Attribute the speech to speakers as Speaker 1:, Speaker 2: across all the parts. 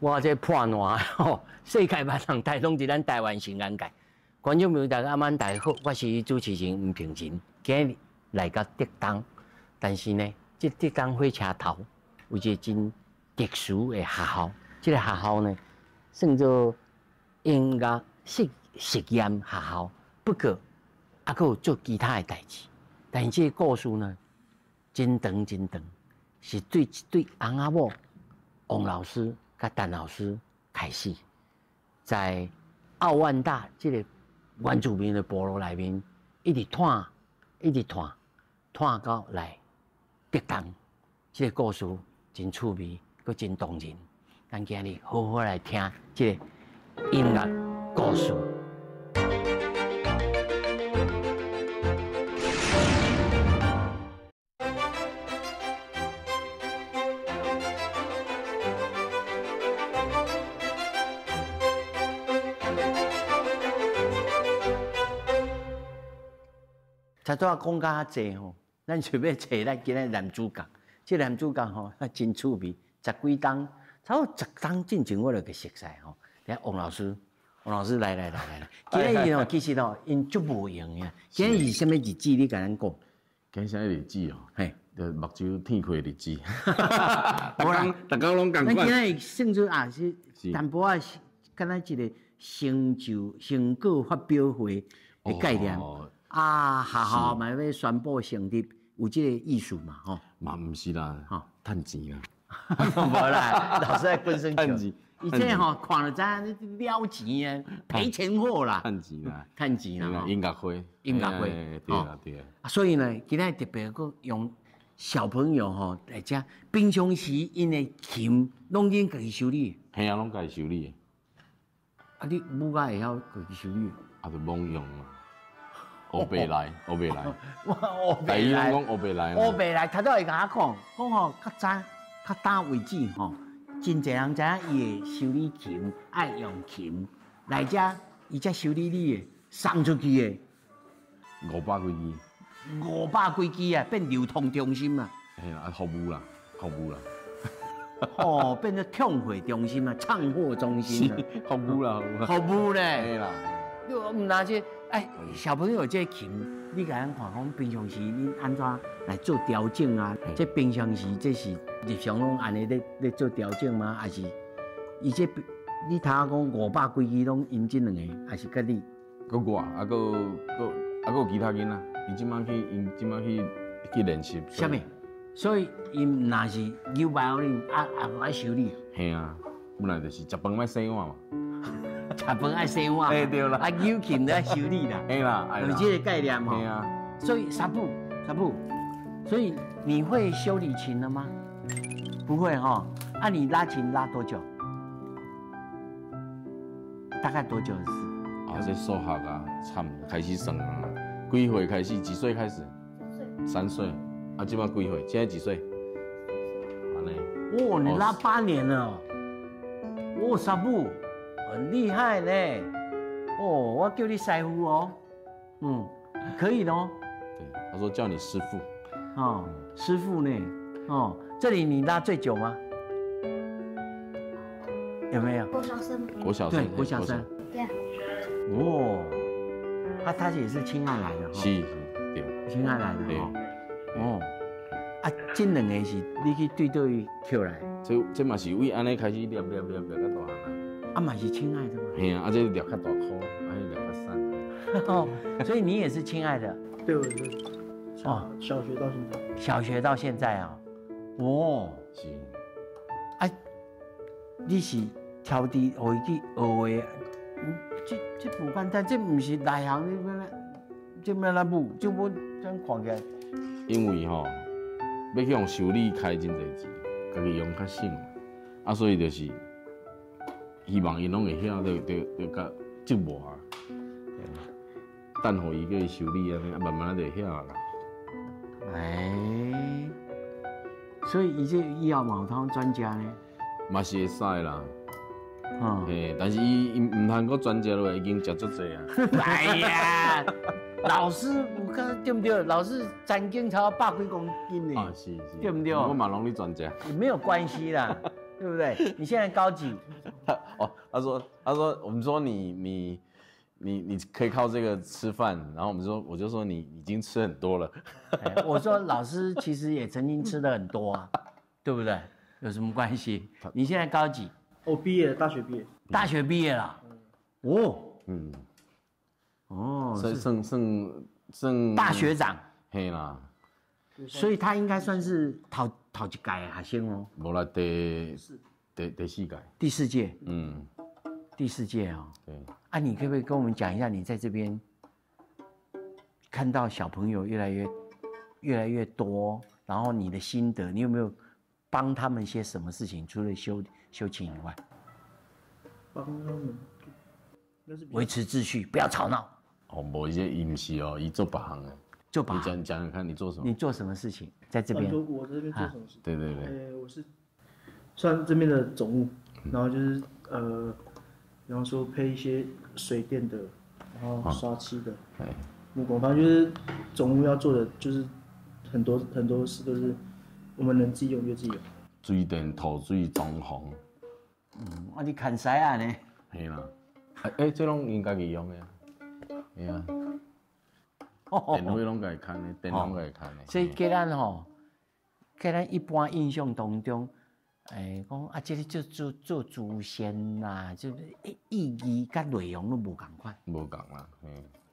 Speaker 1: 我這破爛吼，世界萬人台攏佇咱台灣新眼界。觀眾朋友大家晚大家好，我是主持人吳平仁，今日來到竹東，但是呢，這竹東火車頭有一個真特殊的學校，這個學校呢，算做音樂實驗學校，不過猶閣有做其他的代誌。但是這個故事呢，真長真長，是對一對翁仔某王老師佮陳老師開始，在奧萬大這個原住民的部落內面，一直湠，一直湠，湠到來竹東。這個故事真趣味，閣真動人。咱今日好好來聽這個音樂故事。才拄仔講甲遮濟吼，咱就欲揣咱今仔男主角。這男主角吼，真趣味，十幾冬，差不多十冬進前我就去熟似吼。來，王老師，王老師來來來來來，今仔日吼，其實吼，𪜶足無閒的。今仔日是啥物日子？你共咱講。
Speaker 2: 今日啥物日子哦？
Speaker 1: 嘿，
Speaker 2: 就目睭天開的日子。
Speaker 1: 無啦，
Speaker 2: 逐工攏仝款。
Speaker 1: 咱今仔日算做也是淡薄仔，敢若一個成就成果發表會的概念。啊，學校嘛欲宣布成立，有這個意思嘛？吼。
Speaker 2: 嘛毋是啦，
Speaker 1: 吼，
Speaker 2: 趁錢啦。
Speaker 1: 無啦，老師愛本身
Speaker 2: 趁錢。
Speaker 1: 伊這吼看就知影，你了錢啊，賠錢貨啦。
Speaker 2: 趁錢啦，
Speaker 1: 趁錢啦。
Speaker 2: 音樂會，
Speaker 1: 音樂會，
Speaker 2: 對啊對啊。
Speaker 1: 所以呢，今仔特別閣用小朋友吼來遮，平常時𪜶的琴攏𪜶家己修理。
Speaker 2: 嘿啊，攏家己修理。
Speaker 1: 啊，你舞甲會曉家己修理？
Speaker 2: 啊，就罔用嘛。烏白來，烏白來。
Speaker 1: 我烏白來。
Speaker 2: 講烏白來。
Speaker 1: 烏白來，頭拄會共我講，講吼較早較早為止吼，真濟人知影伊會修理琴，愛用琴來遮，伊才修理你的，送出去的。
Speaker 2: 五百幾支。
Speaker 1: 五百幾支啊，變流通中心啊。
Speaker 2: 嘿啦，服務啦，服務啦。
Speaker 1: 哦，變做唱貨中心啊，唱貨中心啊。
Speaker 2: 服務啦，
Speaker 1: 服務咧。
Speaker 2: 嘿啦。
Speaker 1: 你毋若這，哎，小朋友這琴，你共咱看講平常時恁按怎來做調整啊？這平常時這是日常攏按呢咧做調整嗎？還是伊這你頭仔講五百幾支攏𪜶這兩个，還是佮你？
Speaker 2: 閣我，啊閣閣啊閣有其他囡仔，伊這擺去，𪜶這擺去去練習。
Speaker 1: 啥物？所以𪜶若是扭 violin，啊啊愛修理。
Speaker 2: 嘿啊，本來就是食飯愛洗碗嘛。
Speaker 1: 食飯愛洗碗，
Speaker 2: 欸對啦，
Speaker 1: 啊扭琴都愛修理啦，
Speaker 2: 嘿啦，
Speaker 1: 有這個概念吼。
Speaker 2: 嘿啊，
Speaker 1: 所以紗布，紗布，所以你會修理琴了嗎？不會哈，啊你拉琴拉多久？大概多久的事？
Speaker 2: 啊，這數學啊，慘，開始算啊，幾歲開始？幾歲開始？3歲。啊，這擺幾歲？現在幾歲？按呢。
Speaker 1: 哦，你拉8年了，哦，紗布。很厲害呢，哦，我叫你師傅哦，嗯，可以咯。
Speaker 2: 對，他說叫你師傅。
Speaker 1: 哦，師傅呢？哦，這裡你拉最久嗎？有沒有？
Speaker 3: 國小生。
Speaker 2: 國小生。
Speaker 1: 對，國小生。
Speaker 3: 對。
Speaker 1: 哦，啊，他也是親愛來的。
Speaker 2: 是是，對。
Speaker 1: 親愛來的哦。哦，啊，這兩個是你去對對捡來？
Speaker 2: 這嘛是為按呢開始練練練練到大漢啊。
Speaker 1: 啊嘛是親愛的嗎？
Speaker 2: 嘿啊，啊這掠較大箍，啊彼掠較瘦。
Speaker 1: 哦，所以你也是親愛的。
Speaker 4: 對，我是。哦，小學到現在。
Speaker 1: 小學到現在啊，哦。
Speaker 2: 是。
Speaker 1: 啊，你是挑佇予伊去學的？這無簡單，這毋是內行，你欲這欲按怎舞？這我這樣看起來。
Speaker 2: 因為吼，欲去予修理開真濟錢，家己用較省，啊，所以就是。希望𪜶攏會曉，就較折磨啊。等予伊去修理按呢，啊慢慢就會曉啦。
Speaker 1: 哎，所以伊這以後嘛有通專家呢？
Speaker 2: 嘛是會使啦。嗯。嘿，但是伊毋通閣專家落來，已經食足濟啊。
Speaker 1: 哎呀，老師有講對毋對？老師曾經超百幾公斤呢。
Speaker 2: 啊，是是。
Speaker 1: 對毋對？
Speaker 2: 我嘛攏咧專家。
Speaker 1: 沒有關係啦。對不對？你現在高幾？
Speaker 2: 他哦，他說，我們說你可以靠這個吃飯，然後我們說，我就說你已經吃很多了。
Speaker 1: 我說老師其實也曾經吃的很多啊，對不對？有什麼關係？你現在高幾？
Speaker 4: 我畢業了，大學畢業。
Speaker 1: 大學畢業了。哦，嗯，哦，
Speaker 2: 算算算
Speaker 1: 大學長。
Speaker 2: 嘿啦。
Speaker 1: 所以他應該算是頭一屆的學生哦。
Speaker 2: 無啦，第四屆。
Speaker 1: 第四屆。嗯。第四屆哦。
Speaker 2: 對。
Speaker 1: 啊，你可不可以跟我們講一下，你在這邊看到小朋友越來越多，然後你的心得，你有沒有幫他們些什麼事情？除了修琴以外。
Speaker 4: 幫他們。
Speaker 1: 維持秩序，不要吵鬧。
Speaker 2: 哦，無，伊毋是哦，伊做別項的。
Speaker 1: 做別
Speaker 2: 你講講看，你做什麼？
Speaker 1: 你做什麼事情？在這邊？
Speaker 4: 我在這邊做什麼事？
Speaker 2: 對對對。
Speaker 4: 我是算這邊的總務，然後就是比方說配一些水電的，然後刷漆的，木工，反正就是總務要做的，就是很多很多事都是我們能自己用就自己用。
Speaker 2: 水電、土水、裝潢。
Speaker 1: 嗯，啊，你牽師仔呢？
Speaker 2: 嘿啦。欸，這攏𪜶家己用的，嘿啊。電火攏家己牽的，電攏家己牽的。
Speaker 1: 所以給咱吼，給咱一般印象當中，講啊，這個做慈善啦，就意義佮內容攏無仝款。
Speaker 2: 無仝啦，嘿。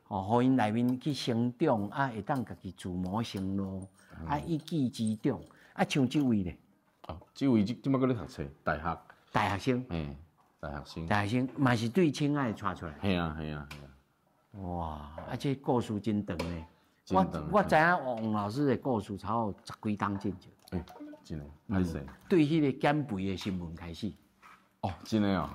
Speaker 1: 哦，予𪜶內面去成長，啊，會當家己自謀生路，啊，一技之長。啊，像這位咧。
Speaker 2: 哦，這位這擺閣咧讀冊，大學。
Speaker 1: 大學生。
Speaker 2: 嘿，大學生。
Speaker 1: 大學生嘛是對清愛帶出來。
Speaker 2: 嘿啊，嘿啊，嘿啊。
Speaker 1: 哇！啊，這故事真長呢。我知影王老師的故事，差不多十幾冬進前。
Speaker 2: 欸，真的，歹勢。
Speaker 1: 對彼個減肥的新聞開始。
Speaker 2: 哦，真的哦。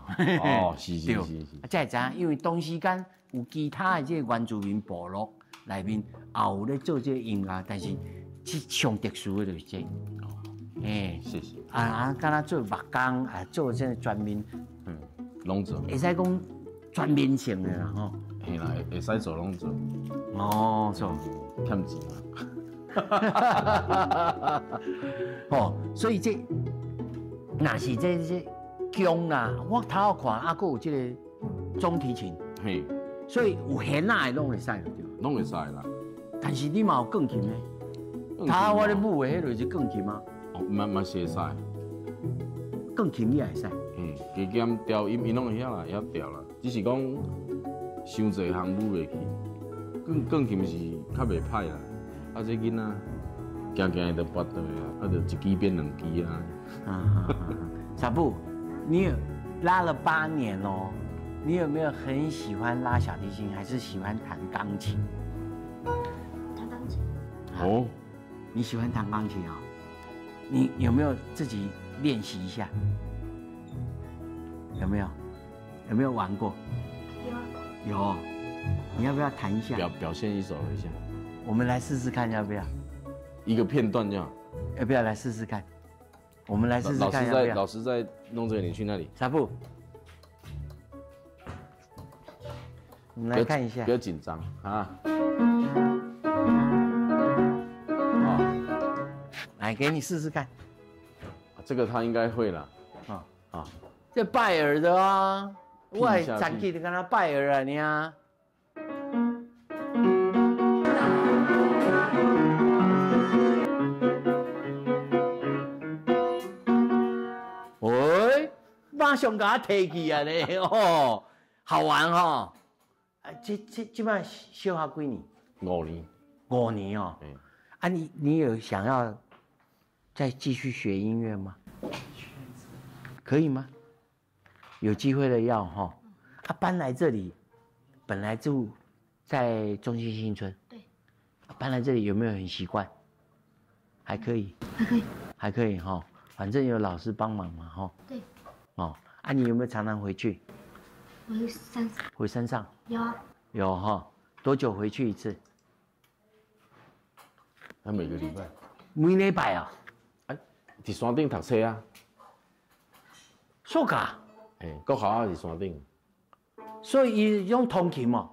Speaker 2: 哦，是是是是。
Speaker 1: 啊，才會知影，因為同時間有其他的這個原住民部落內面也有咧做這個音樂，但是這上特殊的就是這個。
Speaker 2: 哦。
Speaker 1: 欸，
Speaker 2: 謝謝。
Speaker 1: 啊，敢若做木工啊，做這個全面。
Speaker 2: 嗯，攏做。
Speaker 1: 會使講全面性的啦，吼。
Speaker 2: 嘿啦，會使做攏做。
Speaker 1: 哦，做。
Speaker 2: 欠錢
Speaker 1: 嘛。哦，所以這，若是這弓啦，我頭看啊，閣有這個中提琴。
Speaker 2: 嘿。
Speaker 1: 所以有弦仔的攏會使對。
Speaker 2: 攏會使啦。
Speaker 1: 但是你嘛有鋼琴的。頭我咧舞的彼就是鋼琴啊。
Speaker 2: 哦，嘛是會使。
Speaker 1: 鋼琴你也會使。
Speaker 2: 嗯，加減調音，𪜶攏會曉啦，會曉調啦，只是講。傷濟項舞袂去，鋼琴是較袂歹啦。啊，這囡仔行行就跋倒啊，啊，就一支變兩支啊。
Speaker 1: 啊，小布，你有拉了8年哦，你有沒有很喜歡拉小提琴，還是喜歡彈鋼琴？
Speaker 3: 彈鋼琴。
Speaker 2: 哦，
Speaker 1: 你喜歡彈鋼琴啊？你有沒有自己練習一下？有沒有？有沒有玩過？
Speaker 3: 有。
Speaker 1: 有，你要不要彈一下？
Speaker 2: 表現一首一下，
Speaker 1: 我們來試試看，要不要？
Speaker 2: 一個片段這樣。
Speaker 1: 要不要來試試看？我們來試試看，要不要？
Speaker 2: 老師在弄這個，你去那裡。
Speaker 1: 小布，我們來看一下。
Speaker 2: 不要緊張啊！
Speaker 1: 來，給你試試看。
Speaker 2: 這個他應該會了。
Speaker 1: 啊啊，這拜耳的啊。我的昨日就敢若拜耳啊，爾。喂，馬上共我提起啊咧，哦，好玩吼！啊，這擺小學幾年？
Speaker 2: 五年。
Speaker 1: 5年哦。
Speaker 2: 嗯。
Speaker 1: 啊，你有想要再繼續學音樂嗎？可以嗎？有機會的要哈，啊，搬來這裡，本來住在中心新村，
Speaker 3: 對，
Speaker 1: 搬來這裡有沒有很習慣？還可以，
Speaker 3: 還可以，
Speaker 1: 還可以哈，反正有老師幫忙嘛哈。
Speaker 3: 對，
Speaker 1: 哦，啊，你有沒有常常回去？
Speaker 3: 回山上。
Speaker 1: 回山上。
Speaker 3: 有啊。
Speaker 1: 有哈，多久回去一次？
Speaker 2: 他每個禮拜。
Speaker 1: 每禮拜啊？
Speaker 2: 哎，佇山頂讀冊啊。
Speaker 1: 暑假。
Speaker 2: 欸，國校啊佇山頂，
Speaker 1: 所以伊用通勤哦？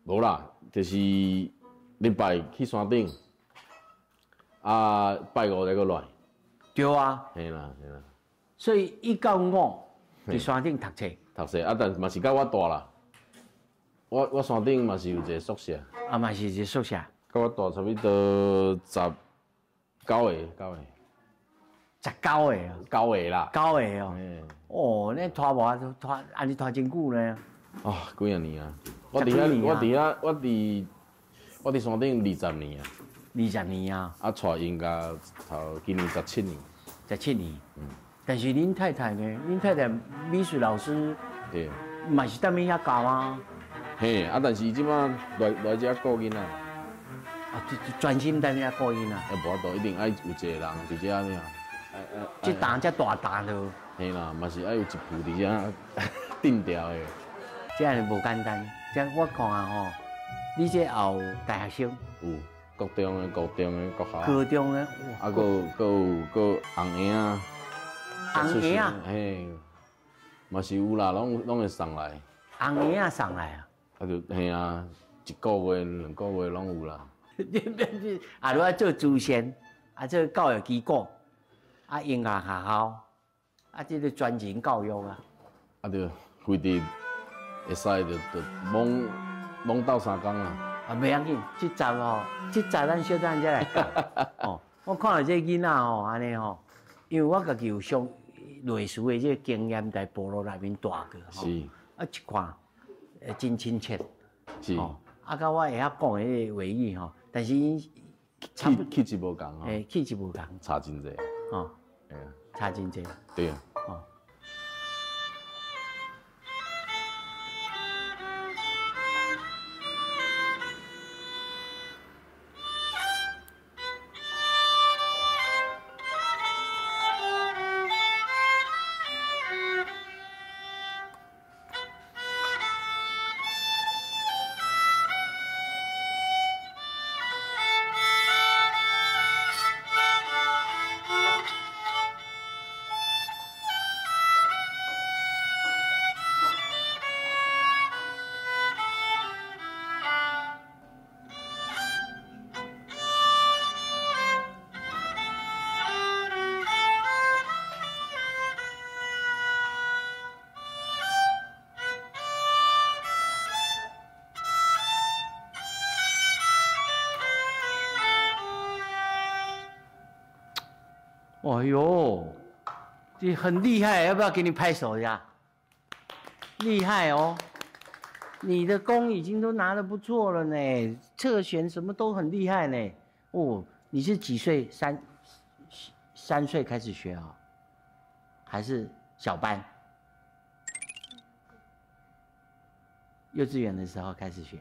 Speaker 2: 無啦，就是禮拜去山頂，啊，拜五再閣落來。
Speaker 1: 對啊。
Speaker 2: 嘿啦，嘿啦。
Speaker 1: 所以一到五佇山頂讀冊。
Speaker 2: 讀冊啊，但嘛是佮我蹛啦。我山頂嘛是有一個宿舍。
Speaker 1: 啊，嘛是一個宿舍。
Speaker 2: 佮我蹛差不多19個，9個。
Speaker 1: 19個啊。
Speaker 2: 9個啦。
Speaker 1: 9個哦。哦，你拖無拖，按呢拖真久呢。
Speaker 2: 啊，幾若年啊！我佇遐，我佇遐，我佇山頂20年啊。
Speaker 1: 20年啊！
Speaker 2: 啊，帶𪜶甲頭今年17年。
Speaker 1: 17年。嗯。但是恁太太呢？恁太太美術老師，
Speaker 2: 對，
Speaker 1: 嘛是踮咧遐教啊。
Speaker 2: 嘿，啊，但是伊這馬來遮顧囡仔。
Speaker 1: 啊，專心踮遐顧囡仔。
Speaker 2: 啊，無法度，一定愛有一個人佇遮爾。
Speaker 1: 這擔遮大擔囉。
Speaker 2: 嘿啦，嘛是愛有一副佇遮鎮牢的。
Speaker 1: 這樣無簡單，這我看啊吼，你這後大學生？
Speaker 2: 有，國中的、高中的、國校。
Speaker 1: 高中的，
Speaker 2: 啊，閣有紅嬰仔。
Speaker 1: 紅嬰仔。
Speaker 2: 嘿，嘛是有啦，攏會送來。
Speaker 1: 紅嬰仔送來啊？
Speaker 2: 啊就嘿啊，一個月、兩個月攏有啦。
Speaker 1: 你啊，如愛做慈善，啊做教育機構，啊音樂學校，啊這個專人教育啊。
Speaker 2: 啊對，規日會使就罔鬥相共啊。
Speaker 1: 啊，袂要緊，這集吼，這集咱小等再來講。哦，我看到這囡仔吼，按呢吼，因為我家己有相類似的這個經驗，在部落內面大過吼。
Speaker 2: 是。
Speaker 1: 啊，一看，真親切。
Speaker 2: 是。
Speaker 1: 啊，佮我會曉講的彼個話語吼，但是𪜶
Speaker 2: 氣質無仝吼。
Speaker 1: 欸，氣質無仝。
Speaker 2: 差真濟。
Speaker 1: 哦。
Speaker 2: 嘿啊。
Speaker 1: 差真濟。
Speaker 2: 對啊。
Speaker 1: 哦。哎呦，你很厲害，要不要給你拍手一下？厲害哦，你的弓已經都拿得不錯了呢，側旋什麼都很厲害呢。哦，你是幾歲？三歲開始學啊？還是小班？幼稚園的時候開始學？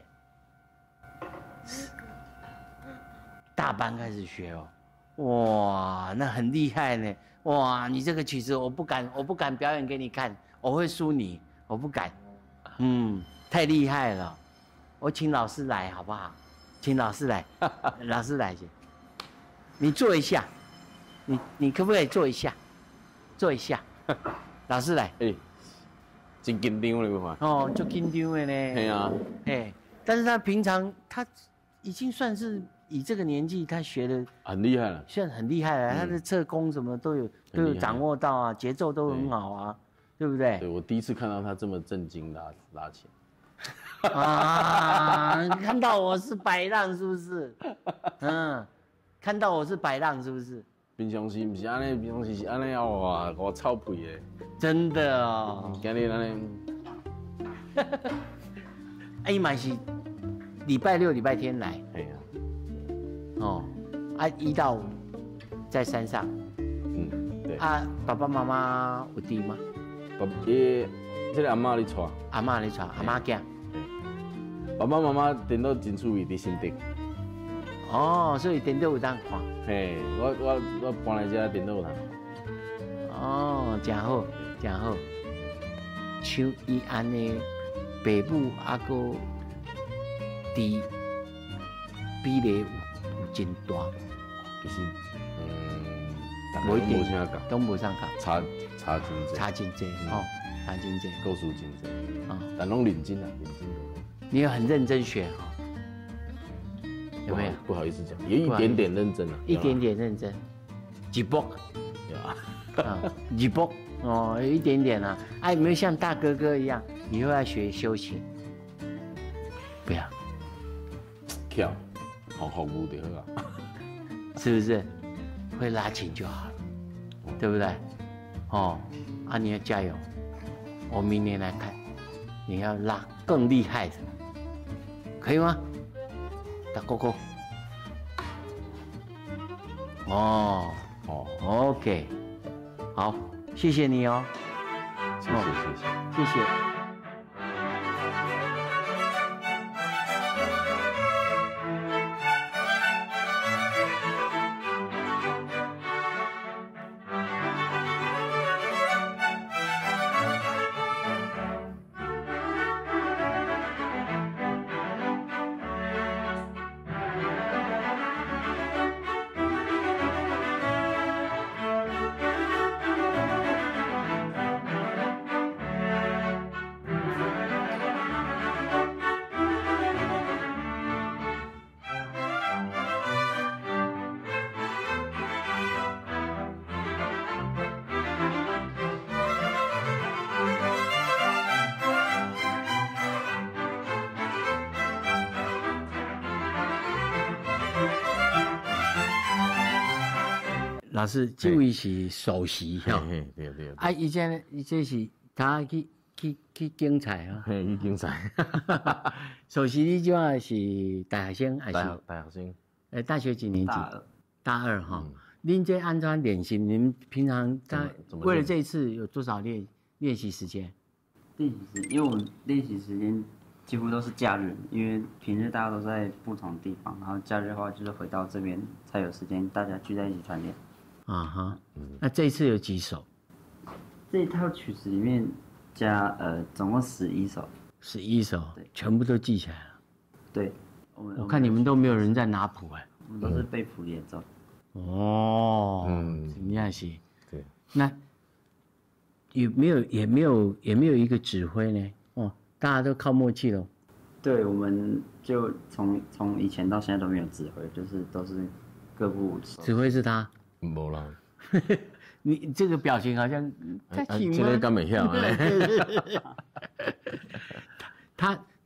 Speaker 1: 大班開始學哦。哇，那很厲害呢！哇，你這個曲子我不敢表演給你看，我會輸你，我不敢。嗯，太厲害了，我請老師來好不好？請老師來，老師來先。你坐一下，你可不可以坐一下？坐一下，老師來。
Speaker 2: 欸，真緊張咧，我看。
Speaker 1: 哦，足緊張的呢。
Speaker 2: 對啊。
Speaker 1: 欸，但是他平常他已經算是。以這個年紀，他學的
Speaker 2: 很厲害了，
Speaker 1: 現在很厲害了。他的側弓什麼都有掌握到啊，節奏都很好啊，對不對？
Speaker 2: 對，我第一次看到他這麼正經拉琴。
Speaker 1: 啊，看到我是白浪是不是？嗯，看到我是白浪是不是？
Speaker 2: 平常時不是按呢，平常時是按呢哇，我臭屁的。
Speaker 1: 真的哦。
Speaker 2: 今日按呢。
Speaker 1: 哎，嘛是禮拜六、禮拜天來。
Speaker 2: 嘿啊。
Speaker 1: 哦，啊，1到5在山上。
Speaker 2: 嗯，對。
Speaker 1: 啊，爸爸媽媽有佇嗎？
Speaker 2: 爸，這個阿嬤咧帶。
Speaker 1: 阿嬤咧帶，阿嬤囝。
Speaker 2: 爸爸媽媽電腦真趣味，佇新竹。
Speaker 1: 哦，所以電腦有當看。
Speaker 2: 嘿，我搬來這電腦有通。
Speaker 1: 哦，真好，真好。像伊按呢，爸母啊，閣佇比例有真大無？
Speaker 2: 其實，無一定，
Speaker 1: 都無啥共，
Speaker 2: 差真濟，
Speaker 1: 差真濟，吼，差真濟，
Speaker 2: 故事真濟，啊，但攏認真啊，認真。
Speaker 1: 你也很認真學哈，有沒有？
Speaker 2: 不好意思講，有一點點認真啊，
Speaker 1: 一點點認真，一步，
Speaker 2: 有啊，
Speaker 1: 一步，哦，有一點點啊。哎，有沒有像大哥哥一樣，以後要學修琴？不要。
Speaker 2: 跳，好服務就好啊。
Speaker 1: 是不是？會拉琴就好了，對不對？哦，啊，你要加油！我明年來看，你要拉更厲害的，可以嗎？大哥哥。哦哦，OK，好，謝謝你哦，
Speaker 2: 謝謝謝謝
Speaker 1: 謝謝。老師，這位是首席哈，
Speaker 2: 對對。
Speaker 1: 啊，伊這伊這是他去競賽啊，
Speaker 2: 嘿，去競賽。
Speaker 1: 首席你這擺是大學生還是？
Speaker 2: 大學生。
Speaker 1: 欸，大學幾年級？大二。大二哈。恁這按怎練習？你們平常在為了這一次有多少練習時間？
Speaker 5: 練習時，因為我們練習時間幾乎都是假日，因為平日大家都在不同地方，然後假日的話就是回到這邊才有時間大家聚在一起團練。
Speaker 1: 啊哈，那這一次有幾首？
Speaker 5: 這一套曲子裡面加總共11首。
Speaker 1: 11首，對，全部都記起來了。
Speaker 5: 對，
Speaker 1: 我看你們都沒有人在拿譜哎。
Speaker 5: 我們都是背譜演奏。
Speaker 1: 哦，嗯，真正是。
Speaker 2: 對。
Speaker 1: 那有沒有也沒有一個指揮呢？哦，大家都靠默契咯。
Speaker 5: 對，我們就從以前到現在都沒有指揮，就是都是各部。
Speaker 1: 指揮是他。
Speaker 2: 無啦，
Speaker 1: 你這個表情好像他行嗎？
Speaker 2: 這個敢袂曉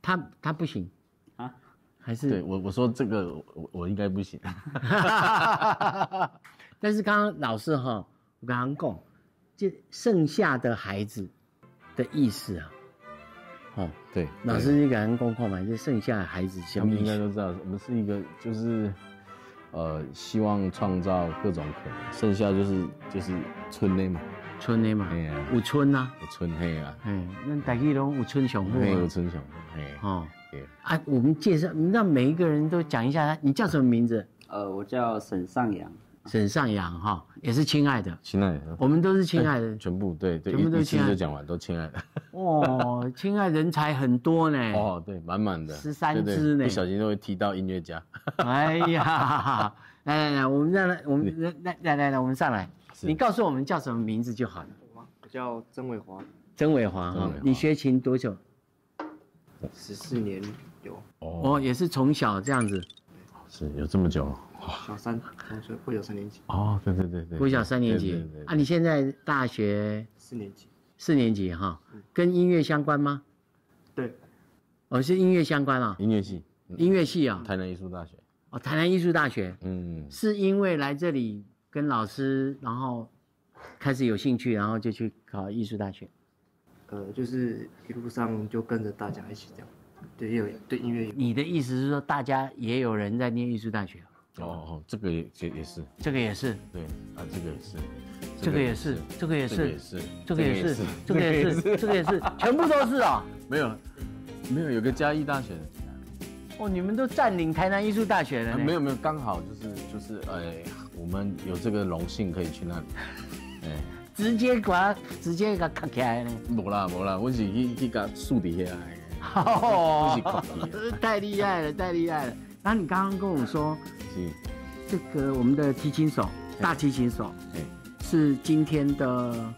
Speaker 1: 他他不行啊？還是
Speaker 2: 對我說這個我應該不行。
Speaker 1: 但是剛剛老師哈，我剛剛講，就剩下的孩子的意思啊，哦，
Speaker 2: 對，
Speaker 1: 老師你剛剛講看嘛，就剩下的孩子，
Speaker 2: 他們應該都知道，我們是一個就是。希望創造各種可能，剩下就是春的嘛，
Speaker 1: 春的嘛，有春啊，
Speaker 2: 有春嘿啊，
Speaker 1: 哎，咱台語攏有春上好，
Speaker 2: 有春上好，嘿，
Speaker 1: 哦，對啊，我們介紹，讓每一個人都講一下，你叫什麼名字？
Speaker 5: 我叫沈尚陽，
Speaker 1: 沈尚陽哈，也是親愛的，
Speaker 2: 親愛的，
Speaker 1: 我們都是親愛的，
Speaker 2: 全部對對，
Speaker 1: 全部都親愛
Speaker 2: 的，就講完都親愛的。
Speaker 1: 哦，親愛人才很多呢。
Speaker 2: 哦，對，滿滿的
Speaker 1: 13支呢，
Speaker 2: 不小心都會提到音樂家。
Speaker 1: 哎呀，來來來，我們讓我們來來來來，我們上來，你告訴我們叫什麼名字就好了。
Speaker 6: 我叫曾偉華。
Speaker 1: 曾偉華哈，你學琴多久
Speaker 6: ？14年有。
Speaker 1: 哦，也是從小這樣子。
Speaker 2: 是有這麼久？
Speaker 6: 小三，從小國小3年級。
Speaker 2: 哦，對對對對，
Speaker 1: 國小3年級。啊，你現在大學
Speaker 6: 4年級。
Speaker 1: 4年級哈，跟音樂相關嗎？
Speaker 6: 對。
Speaker 1: 哦，是音樂相關啊。
Speaker 2: 音樂系。
Speaker 1: 音樂系啊。
Speaker 2: 台南藝術大學。
Speaker 1: 哦，台南藝術大學。嗯。是因為來這裡跟老師，然後開始有興趣，然後就去考藝術大學。
Speaker 6: 就是一路上就跟着大家一起這樣。對，也有對音樂有。
Speaker 1: 你的意思是說，大家也有人在念藝術大學？
Speaker 2: 哦，這個也是，
Speaker 1: 這個也是，
Speaker 2: 對啊，這個也是，
Speaker 1: 這個也是，這個也是，這個也是，這個也是，這個也是，全部都是啊。
Speaker 2: 沒有，沒有，有個嘉義大學。
Speaker 1: 哦，你們都佔領台南藝術大學了？
Speaker 2: 沒有沒有，剛好就是哎，我們有這個榮幸可以去那裡，哎，
Speaker 1: 直接把它直接給它卡起來呢？
Speaker 2: 沒啦沒啦，我是去給豎佇遐。
Speaker 1: 哦，太厲害了，太厲害了！然後你剛剛跟我說，
Speaker 2: 是
Speaker 1: 這個我們的提琴手，大提琴手，是今天的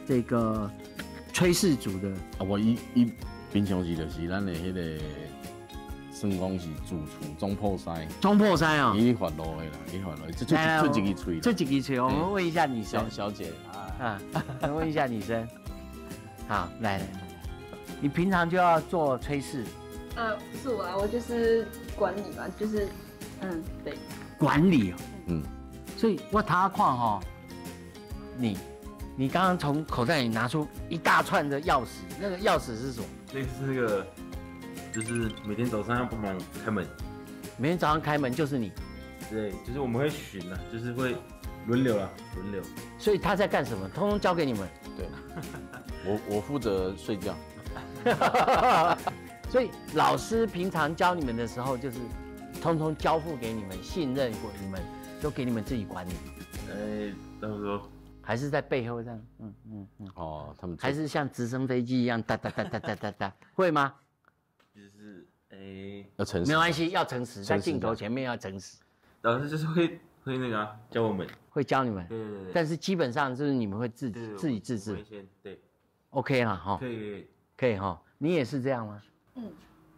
Speaker 1: 這個炊事組的。
Speaker 2: 啊，我伊平常時就是咱的彼個算講是主廚總鋪師。
Speaker 1: 總鋪師哦。
Speaker 2: 伊發路的啦，伊發路，這出一支喙。
Speaker 1: 出一支喙，我們問一下女生。
Speaker 2: 小姐
Speaker 1: 啊，問一下女生。好，來來來，你平常就要做炊事？
Speaker 7: 不是我啊，我就是管理嘛，就是，對。
Speaker 1: 管理哦，所以我頭看吼，你剛剛從口袋裡拿出一大串的鑰匙，那個鑰匙是什麼？
Speaker 8: 那個是那個，就是每天早上要幫忙開門。
Speaker 1: 每天早上開門就是你？
Speaker 8: 對，就是我們會巡啊，就是會輪流啊，輪流。
Speaker 1: 所以他在幹什麼？通通交給你們。
Speaker 2: 對，我負責睡覺。
Speaker 1: 所以老師平常教你們的時候，就是通通交付給你們，信任過你們，都給你們自己管理。
Speaker 8: 差不多。
Speaker 1: 還是在背後這樣，
Speaker 2: 哦，他們
Speaker 1: 還是像直升飛機一樣，噠噠噠噠噠噠噠，會嗎？
Speaker 8: 就是，
Speaker 2: 要誠實。
Speaker 1: 沒關係，要誠實，在鏡頭前面要誠實。
Speaker 8: 老師就是會那個教我們，
Speaker 1: 會教你們。
Speaker 8: 對對對。
Speaker 1: 但是基本上就是你們會自己自制。
Speaker 8: 對。
Speaker 1: OK 啦，哈。
Speaker 8: 可以
Speaker 1: 可以哈，你也是這樣嗎？
Speaker 7: 嗯。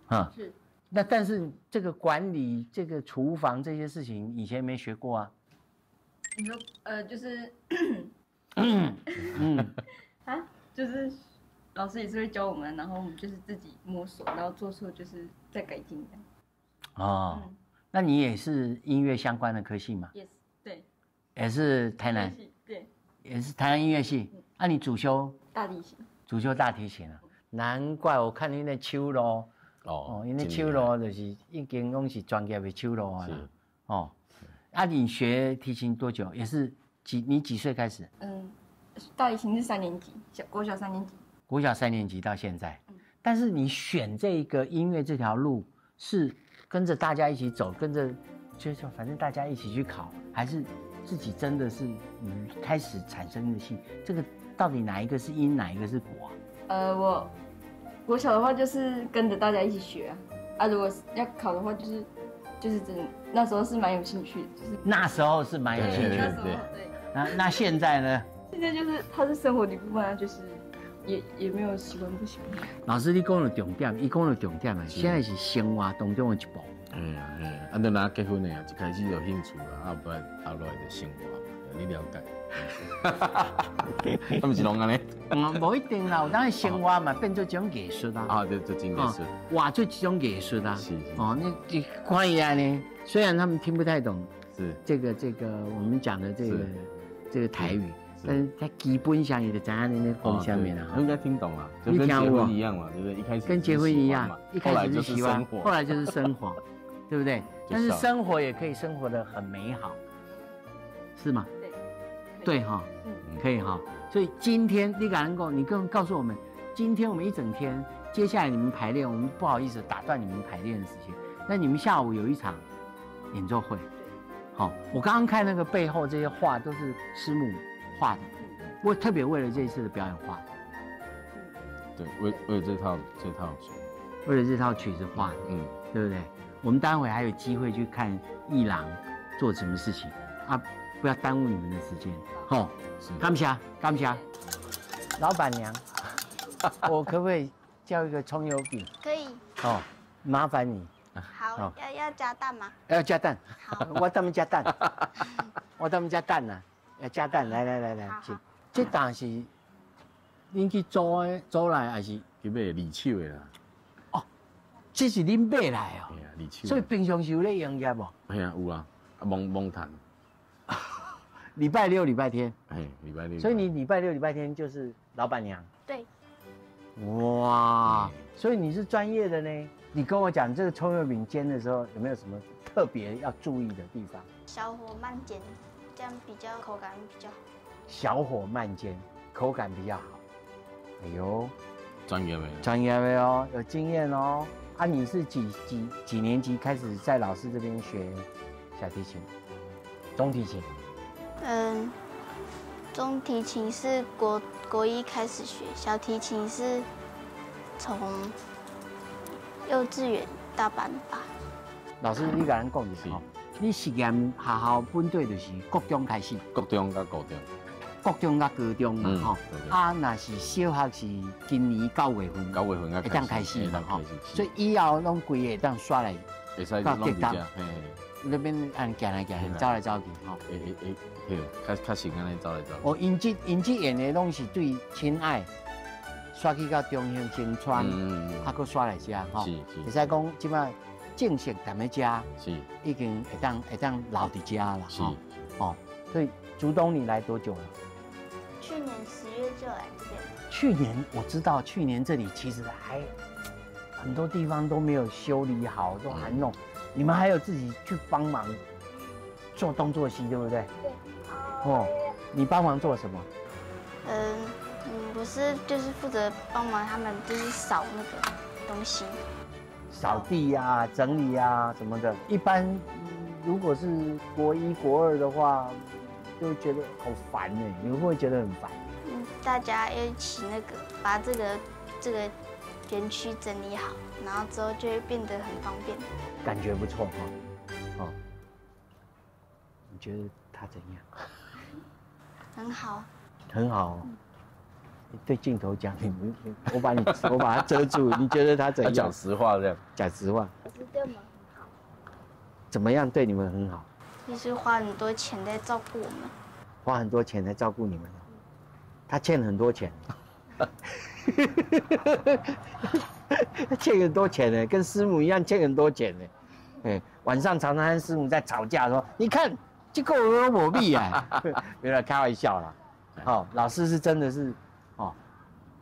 Speaker 1: 啊。
Speaker 7: 是。
Speaker 1: 那但是這個管理這個廚房這些事情，以前沒學過啊。
Speaker 7: 你說就是，啊，就是老師也是會教我們，然後我們就是自己摸索，然後做錯就是再改進這樣。
Speaker 1: 哦，那你也是音樂相關的科系嗎
Speaker 7: ？Yes，對。
Speaker 1: 也是台南。
Speaker 7: 對。
Speaker 1: 也是台南音樂系。啊，你主修？
Speaker 7: 大提琴。
Speaker 1: 主修大提琴啊，難怪我看你那手路。哦，𪜶的手路就是已經攏是專業的手路啊。哦，啊，你學提琴多久？也是你幾歲開始？
Speaker 7: 大提琴是三年級，國小三年級。
Speaker 1: 國小三年級到現在，但是你選這個音樂這條路是跟着大家一起走，跟着就是反正大家一起去考，還是自己真的是開始產生的興？這個到底哪一個是因，哪一個是果啊？
Speaker 7: 我。國小的話就是跟着大家一起學啊，如果要考的話就是真的那時候是蠻有興趣的，就是
Speaker 1: 那時候是蠻有興趣的，
Speaker 7: 對。
Speaker 1: 那現在呢？
Speaker 7: 現在就是它是生活的一部分啊，就是也沒有喜歡不喜歡。
Speaker 1: 老師，你講的重點，伊講的重點啊，現在是生活當中的一步。
Speaker 2: 嘿啊嘿啊，啊，你若結婚的啊，一開始就興趣啊，啊，不然後來就生活嘛，你了解。他們是攏按呢？
Speaker 1: 無一定啦，有當生活嘛變做一種藝術啊。
Speaker 2: 啊，對，這真藝術。
Speaker 1: 活做一種藝術啊。
Speaker 2: 是。
Speaker 1: 哦，你看伊按呢，雖然他們聽不太懂，
Speaker 2: 是
Speaker 1: 這個我們講的這個台語，但是他基本上伊就知影你咧講啥物啦。
Speaker 2: 應該聽懂了，就跟結婚一樣嘛，對不對？一開始
Speaker 1: 跟結婚一樣，一開始是喜歡，後來就是生活，對不對？但是生活也可以生活得很美好，是嗎？對哈，可以哈。所以今天你敢講，你跟告訴我們，今天我們一整天，接下來你們排練，我們不好意思打斷你們排練的時間。那你們下午有一場演奏會，好，我剛剛看那個背後這些畫都是師母畫的，我特別為了這一次的表演畫的。
Speaker 2: 對，為了這套曲，
Speaker 1: 為了這套曲子畫的，對不對？我們待會還有機會去看藝廊做什麼事情啊。不要耽誤你們的時間，好，感謝感謝，老闆娘，我可不可以叫一個蔥油餅？
Speaker 3: 可以。
Speaker 1: 哦，麻煩你。
Speaker 3: 好，要加蛋嗎？
Speaker 1: 要加蛋。
Speaker 3: 好，
Speaker 1: 我他們加蛋，我他們加蛋啊，要加蛋，來來來來，請。這蛋是恁去租的，租來還是？
Speaker 2: 去買二手的啦。
Speaker 1: 哦，這是恁買來哦。
Speaker 2: 嘿啊，二手。
Speaker 1: 所以平常時有咧營業無？
Speaker 2: 嘿啊，有啊，啊，罔罔趁。
Speaker 1: 禮拜六、禮拜天，
Speaker 2: 哎，禮拜六。
Speaker 1: 所以你禮拜六、禮拜天就是老闆娘。
Speaker 3: 對。
Speaker 1: 哇，所以你是專業的呢。你跟我講這個蔥油餅煎的時候有沒有什麼特別要注意的地方？
Speaker 3: 小火慢煎，這樣比較口感比較好。
Speaker 1: 小火慢煎，口感比較好。哎呦，
Speaker 2: 專業的，
Speaker 1: 專業的哦，有經驗哦。啊，你是幾年級開始在老師這邊學小提琴、中提琴？
Speaker 3: 中提琴是國一開始學，小提琴是從幼稚園大班吧。
Speaker 1: 老師，你共咱講一下，你實驗學校本底就是國中開始，
Speaker 2: 國中佮高中，
Speaker 1: 国中佮高中嘛吼，啊，若是小學是今年9月份，
Speaker 2: 9月份
Speaker 1: 會當開始嘛吼，所以以後攏規個會當煞來
Speaker 2: 到竹東，
Speaker 1: 那邊按行來行去，走來走去吼。
Speaker 2: 會會會，對，較較順按呢走來走。
Speaker 1: 哦，𪜶這𪜶這演的攏是對親愛，煞去到中興新村，啊，閣煞來遮吼。
Speaker 2: 是是。
Speaker 1: 會使講這擺正式踮咧遮，
Speaker 2: 是
Speaker 1: 已經會當留佇遮啦。
Speaker 2: 是。
Speaker 1: 哦，所以竹東你來多久了？
Speaker 3: 去年10月就來這邊。
Speaker 1: 去年我知道，去年這裡其實還很多地方都沒有修理好，都還弄。你們還有自己去幫忙做東做西，對不對？
Speaker 3: 對。
Speaker 1: 哦，你幫忙做什麼？
Speaker 3: 我是就是負責幫忙他們，就是掃那個東西。
Speaker 1: 掃地啊，整理啊什麼的。一般如果是國一、國二的話，就覺得好煩呢。你會不會覺得很煩？
Speaker 3: 大家一起那個把這個園區整理好，然後之後就會變得很方便。
Speaker 1: 感覺不錯哈，哦，你覺得他怎樣？
Speaker 3: 很好。
Speaker 1: 很好。你對鏡頭講，你我把你我把它遮住，你覺得他怎樣？
Speaker 2: 講實話這樣。
Speaker 1: 講實話。
Speaker 3: 對我們很好。
Speaker 1: 怎麼樣對你們很好？
Speaker 3: 就是花很多錢在照顧我們。
Speaker 1: 花很多錢來照顧你們，他欠很多錢。欠很多錢呢，跟師母一樣欠很多錢呢。哎，晚上常常和師母在吵架，說：“你看這個我無米啊！”沒有開玩笑啦。哦，老師是真的是哦，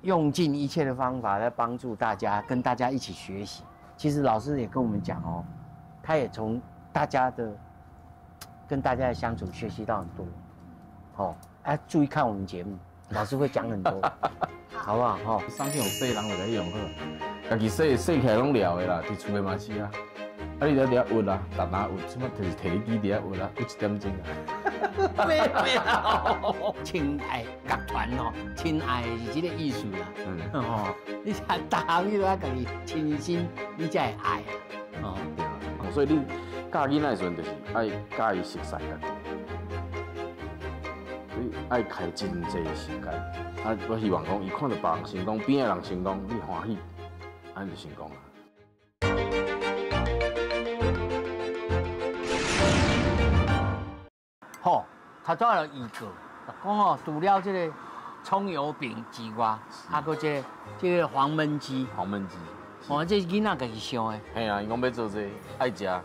Speaker 1: 用盡一切的方法來幫助大家，跟大家一起學習。其實老師也跟我們講哦，他也從大家的跟大家的相處學習到很多。哦，哎，注意看我們節目，老師會講很多。好不好？吼，
Speaker 2: 送去予洗人就共你用好，家己洗洗起來攏了的啦，佇厝的嘛是啊。啊，你佇遐挖啊，逐晡挖，這擺就是提機佇遐挖啊，有一點鐘啊。
Speaker 1: 沒有，親愛樂團哦，親愛是這個意思啦。嗯哦，你逐項你都愛家己親身，你才會愛啊。哦，
Speaker 2: 對啊。所以你教囡仔的時陣，就是愛教伊熟悉家己，所以愛開真濟時間。啊，我希望講，伊看著別人成功，邊仔人成功，你歡喜，按呢就成功啊。
Speaker 1: 好，頭拄仔就預告，講吼，除了這個蔥油餅之外，啊，閣這個黃燜雞。
Speaker 2: 黃燜雞。
Speaker 1: 哦，這是囡仔家己想的。
Speaker 2: 嘿啊，伊講欲做這個，愛食。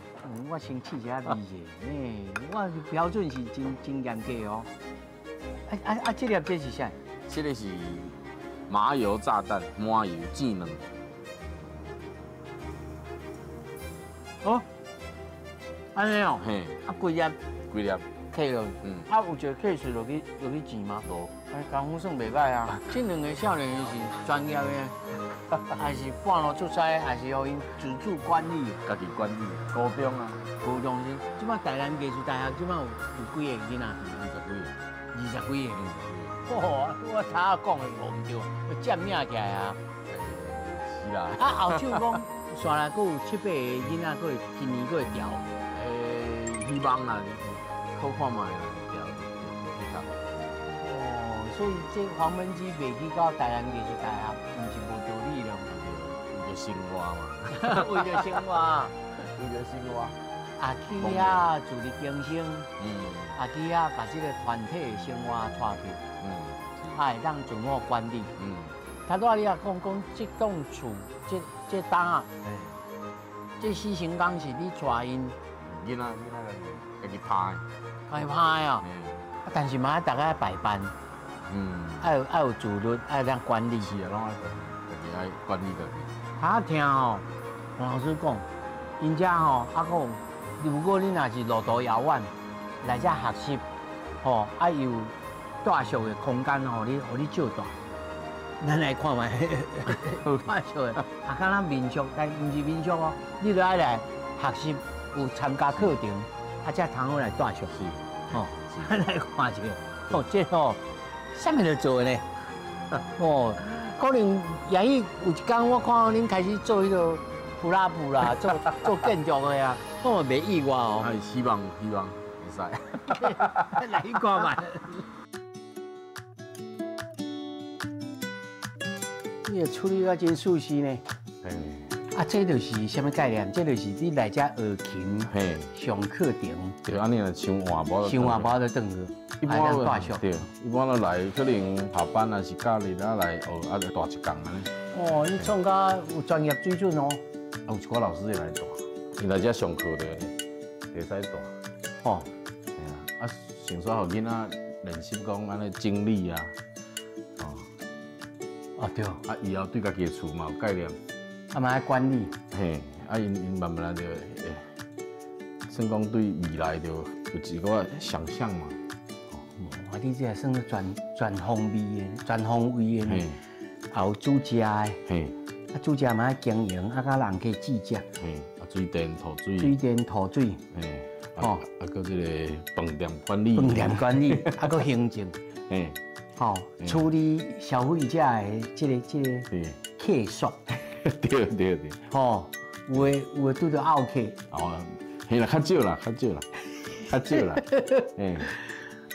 Speaker 1: 我先試一下味者，欸，我標準是真真嚴格哦。啊，這粒這是啥？
Speaker 2: 這個是麻油炸彈，麻油煎卵。
Speaker 1: 哦，按呢哦，
Speaker 2: 嘿，
Speaker 1: 啊，規粒，
Speaker 2: 規粒，
Speaker 1: 切落，
Speaker 2: 嗯，
Speaker 1: 啊，有一個客水落去落去煎嗎？
Speaker 2: 無，
Speaker 1: 哎，功夫算袂歹啊。這兩個少年是專業的，還是半路出差，還是予𪜶自主管理？
Speaker 2: 家己管理，高中啊，
Speaker 1: 高中生。這擺台南藝術大學這擺有幾個囡仔？
Speaker 2: 20幾個。
Speaker 1: 20幾個。哦，我頭仔講的無毋對，佔領起來啊！
Speaker 2: 是啦。
Speaker 1: 啊，後手講，煞來閣有7、8個囡仔，閣會今年閣會調。
Speaker 2: 希望啦，好看覓啦，調去讀。
Speaker 1: 哦，所以這黃燜雞袂去到台南藝術大學，毋是無道理咯。
Speaker 2: 為著生活嘛。
Speaker 1: 為著生活。
Speaker 2: 為著生活。
Speaker 1: 啊，去遐自力更生，啊，去遐把這個團體的生活帶去，啊，會當自我管理。頭拄仔你也講講，這棟厝，這棟啊，這四成工是你帶𪜶
Speaker 2: 囡仔家己拍的，
Speaker 1: 家己拍的啊。但是嘛，愛大家排班，愛有自律，愛當管理。
Speaker 2: 是啊，攏愛家己愛管理家己。
Speaker 1: 頭聽吼，黃老師講，𪜶遮吼，啊講。如果你若是路途遙遠來遮學習，吼，啊有住宿的空間吼，你予你借住，咱來看覓，住宿的，啊，敢若民宿，但毋是民宿哦，你著愛來學習，有參加課程，啊，才通好來住宿。
Speaker 2: 是，
Speaker 1: 吼，咱來看一下，哦，這吼，啥物咧做的呢？哦，可能也許有一天我看到恁開始做彼個普拉普啦，做建築的啊。我嘛袂意外哦。
Speaker 2: 希望會使。
Speaker 1: 來看覓。你个处理甲真舒適呢。啊，這就是啥物概念？這就是你來遮學琴，上課程。
Speaker 2: 對，按呢若傷晏無。
Speaker 1: 傷晏無就轉去。
Speaker 2: 一般對，一般都來可能下班啊是假日啊來學啊，就帶一工按呢。
Speaker 1: 哦，你創甲有專業水準哦。
Speaker 2: 啊，有一寡老師會來帶，伊來遮上課的，會使帶。
Speaker 1: 哦。
Speaker 2: 嘿啊，啊，先煞予囡仔練習講按呢整理啊。哦。
Speaker 1: 啊對。
Speaker 2: 啊，以後對家己的厝嘛有概念。
Speaker 1: 啊嘛愛管理。
Speaker 2: 嘿，啊𪜶𪜶慢慢就會，算講對未來就有一個想象嘛。
Speaker 1: 哦，你這個算全方位的、全方位的呢，也有煮食的，啊煮食嘛愛經營，啊佮人客接觸，
Speaker 2: 啊水電土水，
Speaker 1: 水電土水，
Speaker 2: 哦，啊閣這個飯店管理，
Speaker 1: 飯店管理，啊閣行政，吼，處理消費者的這個客訴。
Speaker 2: 對對對，
Speaker 1: 吼，有的拄著漚客，
Speaker 2: 哦，嘿啦，較少啦，較少啦，較少啦，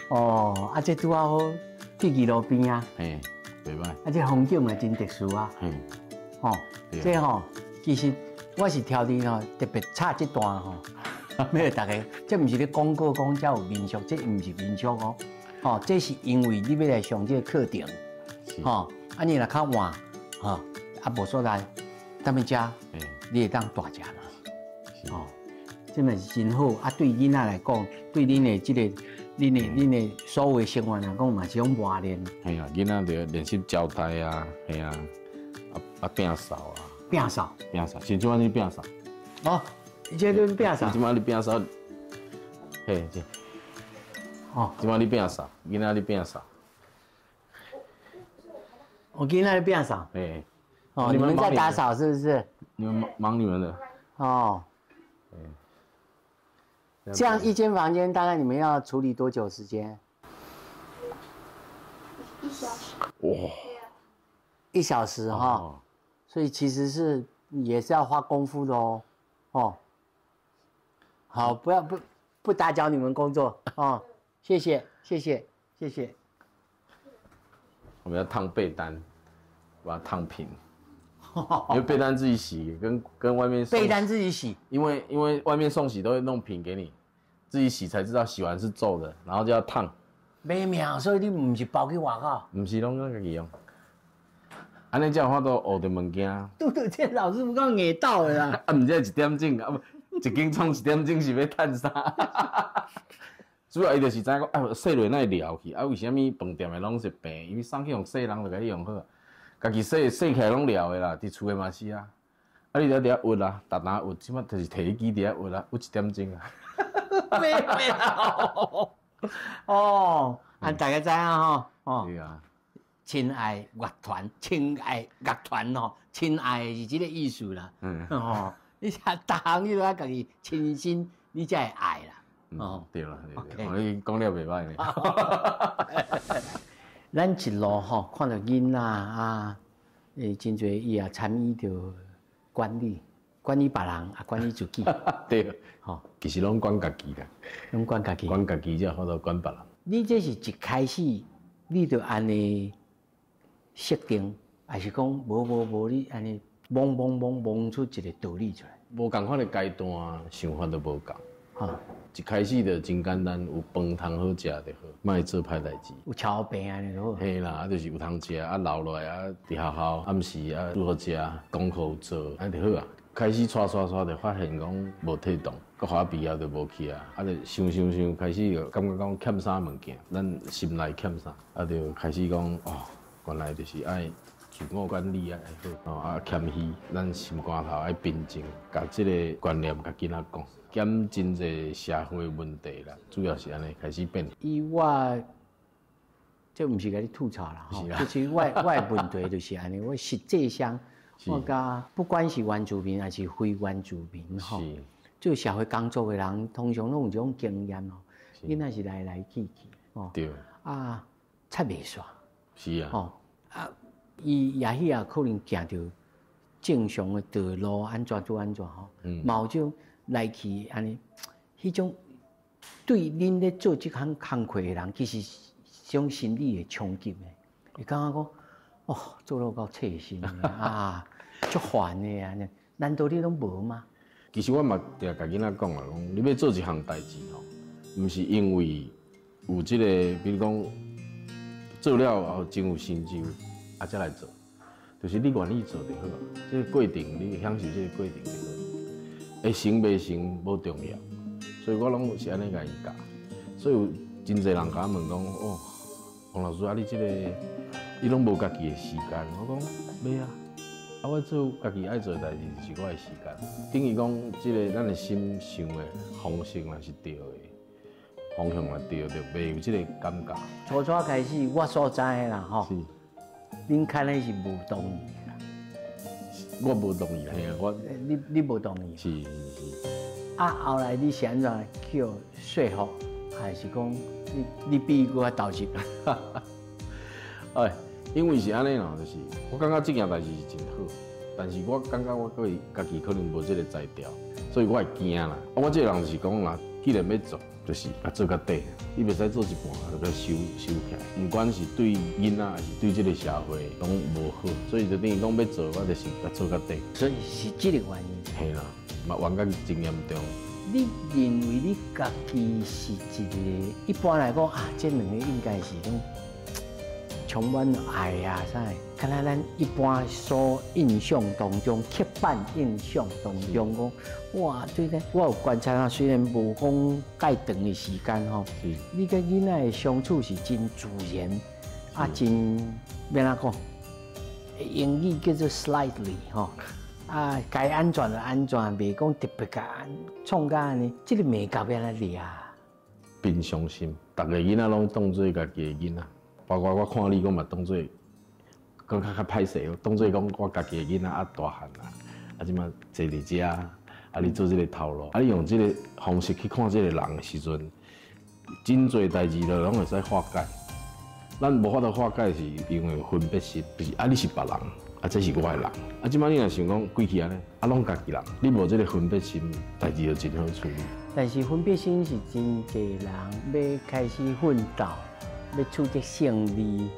Speaker 1: 哦，啊，這拄仔好佇義路邊啊，
Speaker 2: 嘿，袂䆀，
Speaker 1: 啊，這風景嘛真特殊啊，吼，這吼，其實我是挑佇吼特別插這段吼，欲予逐家，這毋是咧廣告講遮有民宿，這毋是民宿哦，吼，這是因為你欲來上這個課程，吼，啊，你若較晚，吼，啊，無所在。踮咧遮，你會當大食嘛？哦，這嘛是真好。啊，對囡仔來講，對恁的這個、恁的、恁的所有的生活來講，嘛是種磨練。
Speaker 2: 嘿啊，囡仔著練習交代啊，嘿啊，啊摒掃啊。
Speaker 1: 摒掃。
Speaker 2: 摒掃，像這擺你摒掃。
Speaker 1: 哦，這你摒掃。
Speaker 2: 這擺你摒掃，嘿，這。
Speaker 1: 哦，
Speaker 2: 這擺你摒掃，囡仔你摒掃。
Speaker 1: 我囡仔你摒掃。
Speaker 2: 嘿。
Speaker 1: 哦，你們在打掃是不是？
Speaker 2: 你們忙你們的。
Speaker 1: 哦。這樣一間房間大概你們要處理多久時間？
Speaker 3: 1小時。
Speaker 2: 哇。
Speaker 1: 1小時哈，所以其實是也是要花功夫的哦。哦。好，不要不打攪你們工作哦，謝謝謝謝謝謝。
Speaker 2: 我們要燙被單，把它燙平。因為被單自己洗，跟外面
Speaker 1: 被單自己洗，
Speaker 2: 因為外面送洗都會弄平給你，自己洗才知道洗完是皺的，然後就要燙。
Speaker 1: 沒命，所以你毋是包去外口？
Speaker 2: 毋是攏咱家己用。按呢才有法度學著物件。
Speaker 1: 拄著這老師有夠硬鬥的啦。
Speaker 2: 啊，毋知一點鐘，啊無一間廠一點鐘是欲趁啥？主要伊就是知影講，啊，洗落哪會撩去？啊，為啥物飯店的攏是平？因為送去予洗人就共你用好。家己洗洗起來攏撩的啦，佇厝的嘛是啊。啊，你佇遐焜啊，逐晡焜，這擺就是提機佇遐焜啊，焜一點鐘啊。
Speaker 1: 沒有。哦，啊，大家知影吼，哦。
Speaker 2: 對啊。
Speaker 1: 親愛樂團，親愛樂團吼，親愛是這個意思啦。哦，你逐項你都愛家己親身，你才會愛啦。哦，
Speaker 2: 對啦，對啦，你講了袂䆀呢。
Speaker 1: 咱一路吼看著囡仔啊，真濟伊也參與著管理，管理別人，啊管理自己。
Speaker 2: 對，吼，其實攏管家己啦。
Speaker 1: 攏管家己。
Speaker 2: 管家己才有法度管別人。
Speaker 1: 你這是一開始你就按呢設定，還是講無無無你按呢摸摸摸摸出一個道理出來？
Speaker 2: 無仝款的階段，想法都無仝。
Speaker 1: 哈，
Speaker 2: 一開始就真簡單，有飯通好食就好，莫做歹代誌。
Speaker 1: 有撨病按呢就好。
Speaker 2: 嘿啦，啊就是有通食，啊留落來啊，佇學校暗時啊煮好食，功課有做，按呢就好啊。開始帶帶帶，就發現講無體動，閣予畢業就無去啊。啊，就想想想，開始就感覺講欠啥物件，咱心內欠啥，啊就開始講哦，原來就是愛自我管理愛好，哦啊謙虛，咱心肝頭愛平靜，共這個觀念共囡仔講。減真濟社會問題啦，主要是按呢開始變。
Speaker 1: 以我，這毋是共你吐槽啦，吼，就是我的問題就是按呢，我實際上，我佮不管是原住民還是非原住民吼，做社會工作的人，通常攏有這種經驗吼，囡仔是來來去去，吼，
Speaker 2: 對，
Speaker 1: 啊，插袂煞，
Speaker 2: 是啊，
Speaker 1: 吼，啊，伊也許也可能行著正常的道路，按怎做按怎吼，嘛有種。來去按呢，彼種對恁咧做這項工課的人，其實是種心理的衝擊的。會感覺講，哦，做了夠切身啊，足煩的啊！難道你攏無嗎？
Speaker 2: 其實我嘛定共囡仔講啊，講你欲做一項代誌吼，毋是因為有這個，比如講做了後真有成就，啊才來做，就是你願意做就好啊。這個過程你享受這個過程就好。會成袂成無重要，所以我攏是按呢共伊教。所以有真濟人共我問講，哦，王老師啊，你這個你攏無家己的時間？我講袂啊。啊！我做家己愛做的代誌，就是我的時間。等於講，這個咱的心想的方式若是對的，方向若對，就袂有這個感覺。
Speaker 1: 初初開始，我所知的啦，吼，恁牽的是無同意啦。
Speaker 2: 我無同意，嘿啊，我
Speaker 1: 你無同意。
Speaker 2: 是是是。
Speaker 1: 啊，後來你是按怎去予說服，還是講你比伊閣較投入？
Speaker 2: 哎。因為是按呢啦，就是我感覺這件代誌是真好，但是我感覺我對家己可能無這個才調，所以我會驚啦。我這個人就是講啦，既然欲做，就是共做到底，你袂使做一半就共收收起來，毋管是對囡仔，還是對這個社會，攏無好。所以就等於講欲做，我就是共做到底。
Speaker 1: 所以是這個原因。
Speaker 2: 嘿啦，嘛冤甲真嚴重。
Speaker 1: 你認為你家己是一個，一般來講啊，這兩個應該是講充滿愛啊，啥？敢若咱一般所印象當中、刻板印象當中講，哇，對咧，我有觀察啊，雖然無講蓋長的時間吼，你佮囡仔的相處是真自然，啊，真欲按怎講？英語叫做 slightly 吼，啊，該按怎就按怎，袂講特別共創甲按呢，這個眉角欲按怎掠？
Speaker 2: 平常心，逐个囡仔攏當做家己的囡仔。包括我看你，我嘛當做，閣較較歹勢，當做講我家己的囡仔啊大漢啊，啊這馬坐佇遮，啊你做這個頭路，啊你用這個方式去看這個人的時陣，真濟代誌就攏會使化解。咱無法度化解是因為分別心，就是啊你是別人，啊這是我的人，啊這馬你若想講規氣按呢，啊攏家己人，你無這個分別心，代誌就真好處理。
Speaker 1: 但是分別心是真濟人欲開始奮鬥，欲取得勝利、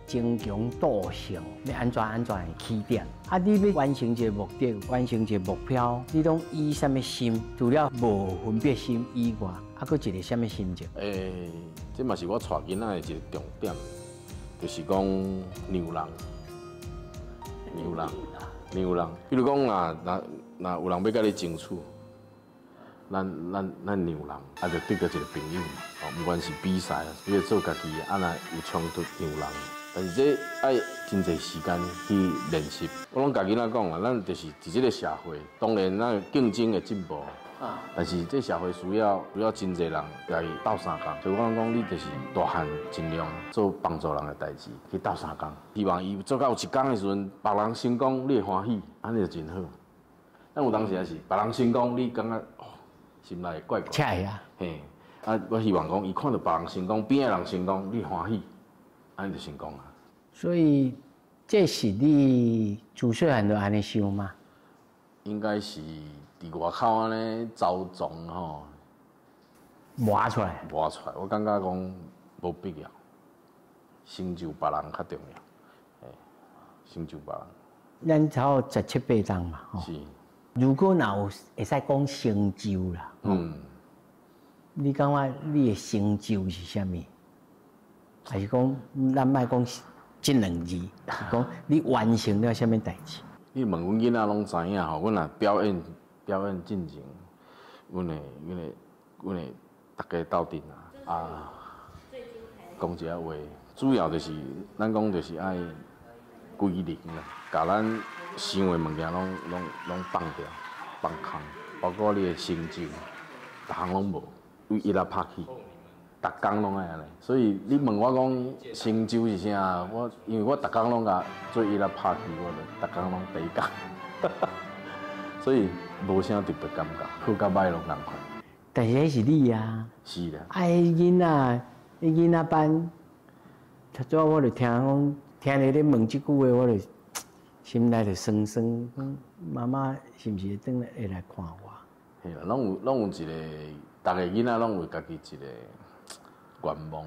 Speaker 1: 爭強鬥勝，欲按怎按怎的起點。啊，你欲完成一個目的，完成一個目標，你攏以啥物心？除了無分別心以外，啊，閣一個啥物心情？
Speaker 2: 欸，這嘛是我帶囡仔的一個重點，就是講讓人，讓人，讓人。比如講啊，若若有人欲共你爭取，咱讓人，啊，就得到一個朋友嘛。哦，毋管是比賽，你欲做家己，啊，若有衝突讓人，但是這愛真濟時間去練習。我攏共囡仔講啊，咱就是佇這個社會，當然咱競爭會進步，但是這社會需要真濟人來鬥相共，所以我講你就是大漢盡量做幫助人的代誌去鬥相共，希望伊做到有一工的時陣，別人成功你會歡喜，按呢就真好。咱有當時也是別人成功，你感覺哦，心內怪怪。
Speaker 1: 恰啊。
Speaker 2: 嘿，啊，我希望講伊看著別人成功，邊的人成功，你歡喜，按呢就成功啊。
Speaker 1: 所以這是你自細漢就按呢想嗎？
Speaker 2: 應該是佇外口按呢走傱吼，
Speaker 1: 磨出來。
Speaker 2: 磨出來，我感覺講無必要，成就別人較重要，嘿，成就別人。
Speaker 1: 咱差不多十七八冬嘛，吼。
Speaker 2: 是。
Speaker 1: 如果若有會使講成就啦，你感覺你的成就是啥物？還是講咱莫講這兩字，是講你完成了啥物代誌？
Speaker 2: 你問阮囡仔攏知影吼，阮若表演表演進前，阮會逐家鬥陣啊，啊，講一下話，主要就是咱講就是愛歸零啦，共咱想的物件攏放掉、放空，包括你的成就，逐項攏無，對一仔拍去，逐工攏愛按呢。所以你問我講成就是啥？我因為我逐工攏共做一仔拍去，我就逐工攏第一工，所以無啥特別感覺，好佮歹攏仝款。
Speaker 1: 但是彼是你啊。
Speaker 2: 是啦。
Speaker 1: 啊，彼囡仔，彼囡仔班，頭拄仔我就聽講，聽你咧問這句話，我就心內就酸酸，講媽媽是毋是會轉來會來看我？
Speaker 2: 嘿啦，攏有一個，逐个囡仔攏有家己一個願望。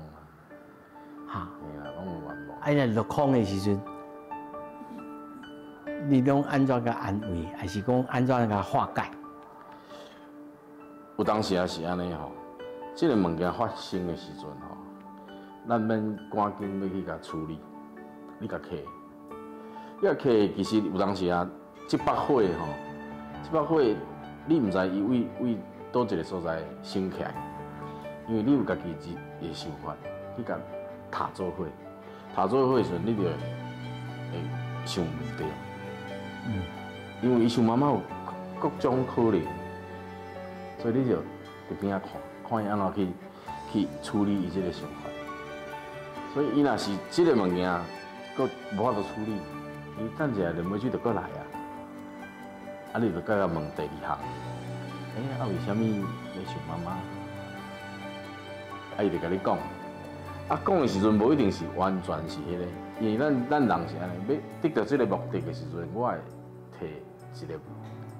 Speaker 1: 哈。
Speaker 2: 嘿啦，攏有願望。
Speaker 1: 啊，若落空的時陣，你攏按怎共安慰，還是講按怎共化解？
Speaker 2: 有當時也是按呢吼，這个物件發生的時陣吼，咱免趕緊欲去共處理，你共客，你共客其實有當時啊，這把火吼，這把火你毋知伊為為佗一个所在升起來，因為你有家己一个想法去共踏做伙，踏做伙的時陣，你就會想毋對。因為伊想媽媽有各種可能，所以你就佇邊仔看，看伊按怎去處理伊這个想法。所以伊若是這个物件，閣無法度處理，伊等一下連尾水就閣來啊！啊，你就閣共問第二項，欸，啊為啥物咧想媽媽？啊，伊就共你講，啊，講的時陣無一定是完全是彼个，因為咱人是按呢，欲得著這个目的的時陣，我會提一個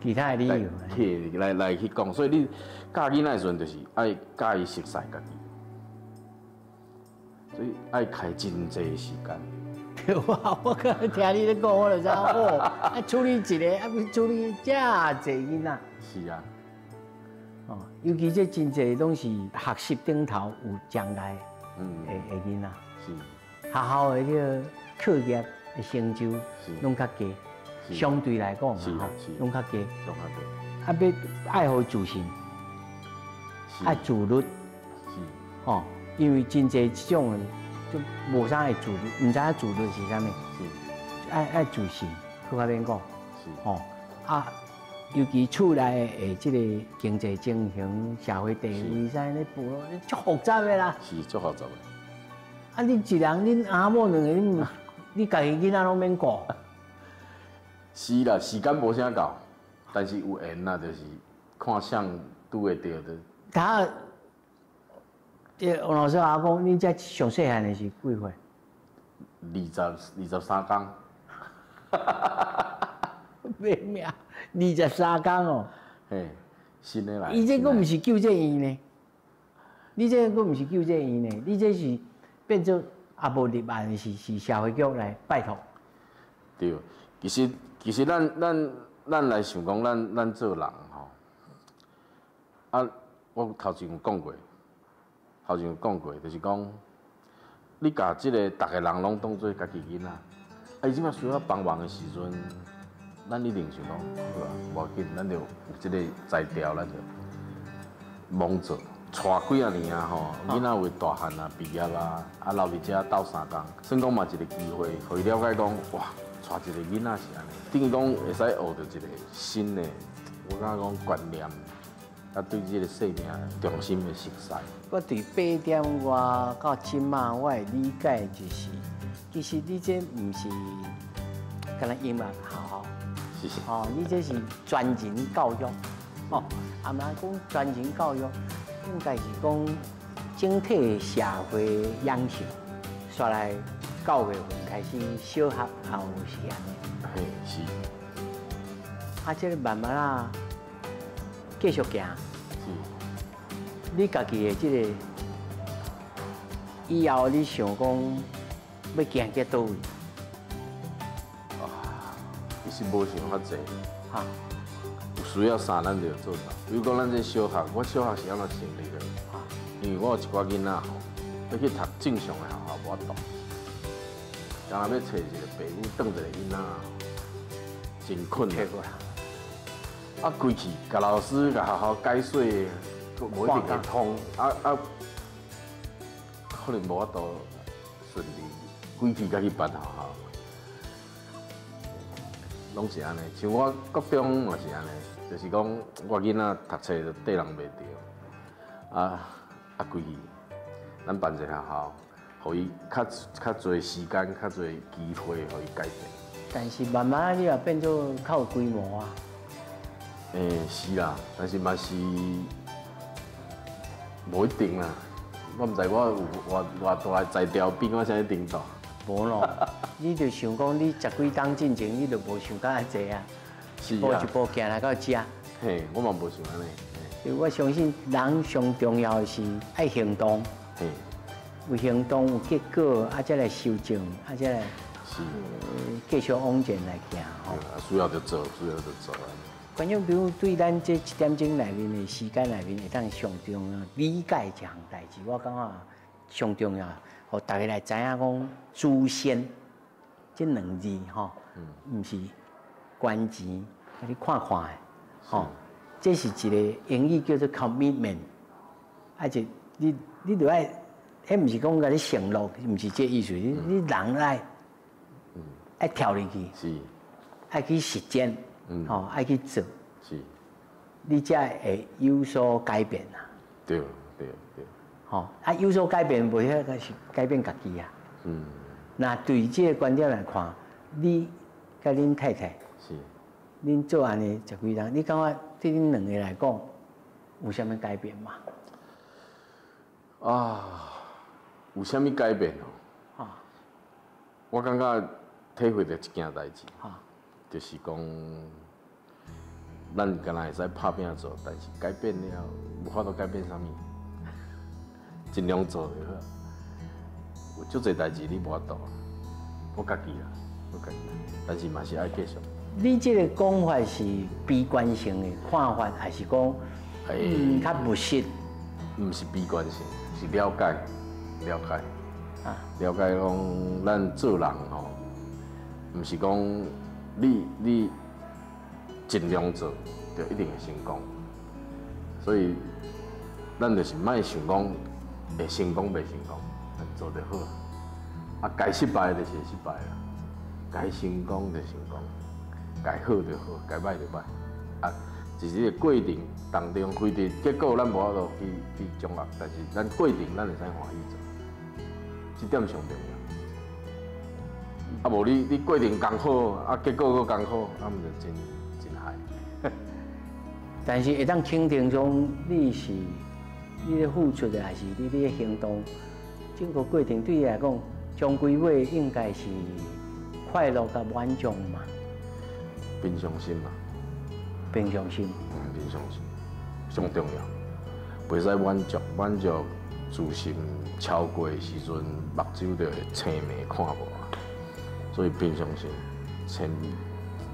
Speaker 1: 其他的理由
Speaker 2: 去來去講，所以你教囡仔的時陣，就是愛教伊熟悉家己，所以愛開真濟時間。
Speaker 1: 對啊，我剛聽你咧講，我就知哦，啊處理一个，啊欲處理遮濟囡仔。
Speaker 2: 是啊。
Speaker 1: 哦，尤其這真濟攏是學習頂頭有障礙的囡仔。
Speaker 2: 是。
Speaker 1: 學校的這个課業的成就攏較低，相對來講，
Speaker 2: 是
Speaker 1: 攏較低。
Speaker 2: 攏較低。
Speaker 1: 啊，欲愛予自信，愛自律，
Speaker 2: 是。
Speaker 1: 哦，因為真濟這種的就無啥會自律，毋知影自律是啥物。
Speaker 2: 是。
Speaker 1: 愛自信，閣較免講。
Speaker 2: 是。
Speaker 1: 哦，啊，尤其厝內的這個經濟情形、社會地位啥咧，部落足複雜的啦。
Speaker 2: 是足複雜的。
Speaker 1: 啊！你一人，恁阿某兩個，你家己囡仔攏免顧。
Speaker 2: 是啦，時間無啥夠，但是有緣啦，就是看誰拄會著的。
Speaker 1: 他，這王老師阿講，恁遮上細漢的是幾歲？23
Speaker 2: 工。
Speaker 1: 袂命，23工哦。
Speaker 2: 嘿，新的來。
Speaker 1: 伊這閣毋是救濟院呢？你這閣毋是救濟院呢？你這是變做也無立案，是社會局來拜託。
Speaker 2: 對，其實咱來想講，咱做人吼，啊，我頭前有講過，就是講，你共這个逐个人攏當做家己囡仔，啊，伊這擺需要幫忙的時陣，咱一定想講，好啊，無要緊，咱就有這個才調，咱就猛做。帶幾仔年啊吼，囡仔有的大漢啊，畢業啊，啊留佇遮鬥相共，算講嘛一個機會，予伊了解講，哇，帶一個囡仔是按呢，等於講會使學著一個新的，我感覺講觀念，啊對這個生命重新的熟悉。
Speaker 1: 我對8點外到這馬，我的理解就是，其實你這毋是干焦音樂學校，
Speaker 2: 是
Speaker 1: 哦，你這是全人教育，哦，啊嘛講全人教育。應該是講整體的社會養成，煞來9月份開始小學也有時間的。
Speaker 2: 嘿，是。
Speaker 1: 啊，這个慢慢啊，繼續行。
Speaker 2: 是。
Speaker 1: 你家己的這个以後，你想講欲行到佗位？
Speaker 2: 啊，其實無想較濟。
Speaker 1: 哈。
Speaker 2: 有需要啥，咱就做啥。比如講，咱這小學，我小學是按怎成立的？因為我有一寡囡仔吼，欲去讀正常的學校無法度，敢若欲揣一个爸母當一个囡仔，真困難。啊，規氣共老師、共學校解說，閣無一定會通。啊，可能無法度順利，規氣才去辦學校，攏是按呢。像我國中嘛是按呢，就是講我囡仔讀冊就綴人袂著，啊規氣，咱辦一个學校，予伊較濟時間、較濟機會，予伊改變。
Speaker 1: 但是慢慢你也變做較有規模啊。
Speaker 2: 欸，是啦，但是嘛是無一定啦。我毋知我有偌大的才調比我啥物程度。
Speaker 1: 無咯，你就想講你十幾冬進前，你就無想到遐濟啊，一步一步行來到遮。
Speaker 2: 嘿，我嘛無想按呢。
Speaker 1: 我相信人上重要的是愛行動。
Speaker 2: 嘿，
Speaker 1: 有行動有結果，啊，才來修正，啊，才來。
Speaker 2: 是，
Speaker 1: 繼續往前來行吼。
Speaker 2: 需要就做，需要就做。
Speaker 1: 觀眾朋友對咱這一點鐘內面的時間內面，會當上重要理解一項代誌，我感覺上重要，予大家來知影講祖先這兩字吼，毋是捐錢，你看看的，吼，這是一個英語叫做 commitment，啊就你著愛，彼毋是講共你承諾，毋是這意思，你人愛跳入去，愛去實踐，吼，愛去做，你才會有所改變啊。吼，啊，有所改變，無遐個是改變家己啊。那對這個觀點來看，你佮恁太太，恁做按呢十幾冬，你感覺對恁兩個來講有啥物改變嗎？
Speaker 2: 啊，有啥物改變哦？
Speaker 1: 啊，
Speaker 2: 我感覺體會著一件代誌，就是講，咱敢若會使拍拚做，但是改變了，無法度改變啥物，盡量做就好。有足濟代誌你無法度，我家己啦，我家己，但是嘛是愛繼續。
Speaker 1: 你這個講法是悲觀性的看法，還是講較務實？
Speaker 2: 毋是悲觀性，是了解，了解，了解講咱做人吼，毋是講你盡量做就一定會成功，所以咱就是莫想講會成功袂成功，做就好。啊，該失敗就是會失敗啦，該成功就成功，該好就好，該歹就歹。啊，只是這個過程當中，非得結果咱無法度去掌握，但是咱過程咱會使歡喜做，這點上重要。啊，無你過程艱苦，啊結果閣艱苦，啊毋就真真害。
Speaker 1: 但是會當肯定講，你是你咧付出的，還是你咧行動，整個過程對你來講，終歸尾應該是快樂佮滿足嘛。
Speaker 2: 平常心嘛。
Speaker 1: 平常心。
Speaker 2: 平常心上重要，袂使滿足，滿足自信超過的時陣，目睭就會青盲看無啊。所以平常心，千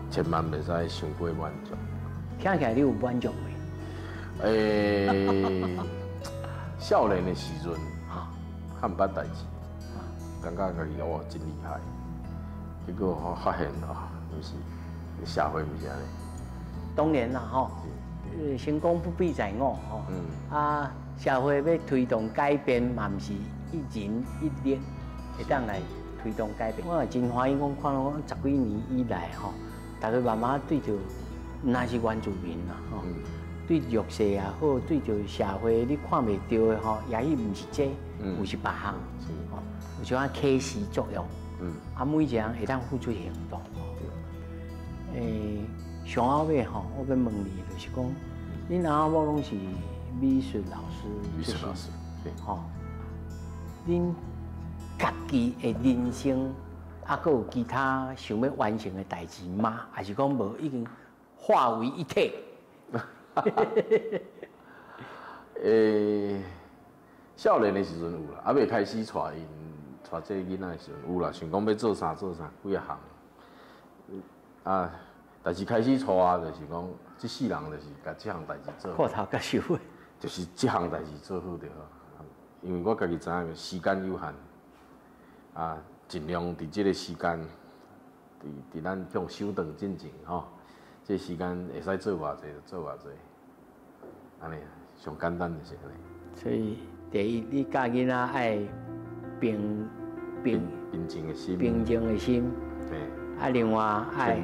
Speaker 2: 千萬袂使傷過滿足。
Speaker 1: 聽起來你有滿足未？
Speaker 2: 少年的時陣，較毋捌代誌，感覺家己哦真厲害，結果我發現啊，毋是，社會毋是按呢。
Speaker 1: 當然啦，吼，成功不必在我，吼。啊，社會欲推動改變，嘛毋是一人一力會當來推動改變。我也真歡喜，講看到講十幾年以來，吼，大家慢慢對著，毋但是原住民啦，吼，對弱勢也好，對著社會你看袂著的吼，也許毋是這，有是別項，吼，有像啊啟示作用。啊，每一個人會當付出行動。上後尾吼，我欲問你，就是講，恁阿某攏是美術老師，
Speaker 2: 美術老師，對，
Speaker 1: 吼，恁家己的人生，啊，閣有其他想欲完成的代誌嗎？還是講無已經化為一體？
Speaker 2: 少年的時陣有啦，猶未開始帶𪜶帶這個囡仔的時陣有啦，想講欲做啥做啥，幾仔項，啊。但是開始帶就是講，這世人就是共這項代誌做
Speaker 1: 好。看頭較收尾。
Speaker 2: 就是這項代誌做好就好，因為我家己知影時間有限，啊，盡量佇這個時間，佇咱向收轉進前吼，這個時間會使做偌濟就做偌濟，按呢上簡單就是按呢。
Speaker 1: 所以第一，你教囡仔愛平平
Speaker 2: 平靜的心，
Speaker 1: 平靜的心。
Speaker 2: 對。
Speaker 1: 啊，另外愛。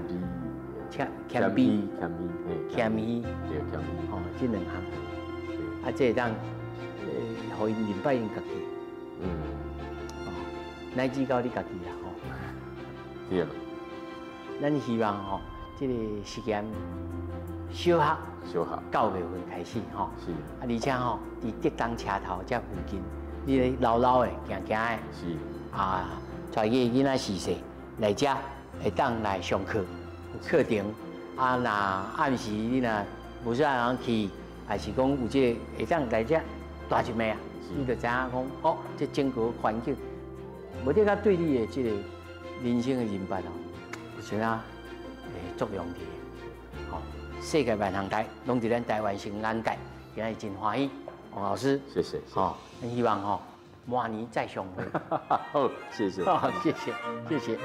Speaker 1: 謙謙卑，
Speaker 2: 謙虛，
Speaker 1: 謙虛，
Speaker 2: 對，謙虛，
Speaker 1: 吼，這兩項，啊，這會當，予𪜶認捌𪜶家己，哦，乃至到你家己啦，吼，
Speaker 2: 對。
Speaker 1: 咱希望吼，這個實驗小學，
Speaker 2: 小學
Speaker 1: 九月份開始吼，
Speaker 2: 是。
Speaker 1: 啊，而且吼，佇竹東車頭這附近，你咧老老的行行的，
Speaker 2: 是。
Speaker 1: 啊，帶你的囡仔序細來遮會當來上課。課程啊，若暗時你若無啥人去，還是講有這個會當來遮蹛一暝啊，你就知影講哦，這整個環境，無得較對你的這個人生的認捌哦，有啥作用佇？吼，世界萬行台攏佇咱台灣成眼界，今日真歡喜，王老師，
Speaker 2: 謝謝，
Speaker 1: 吼，希望吼明年再相會。
Speaker 2: 好，謝謝，
Speaker 1: 好，謝謝，謝謝。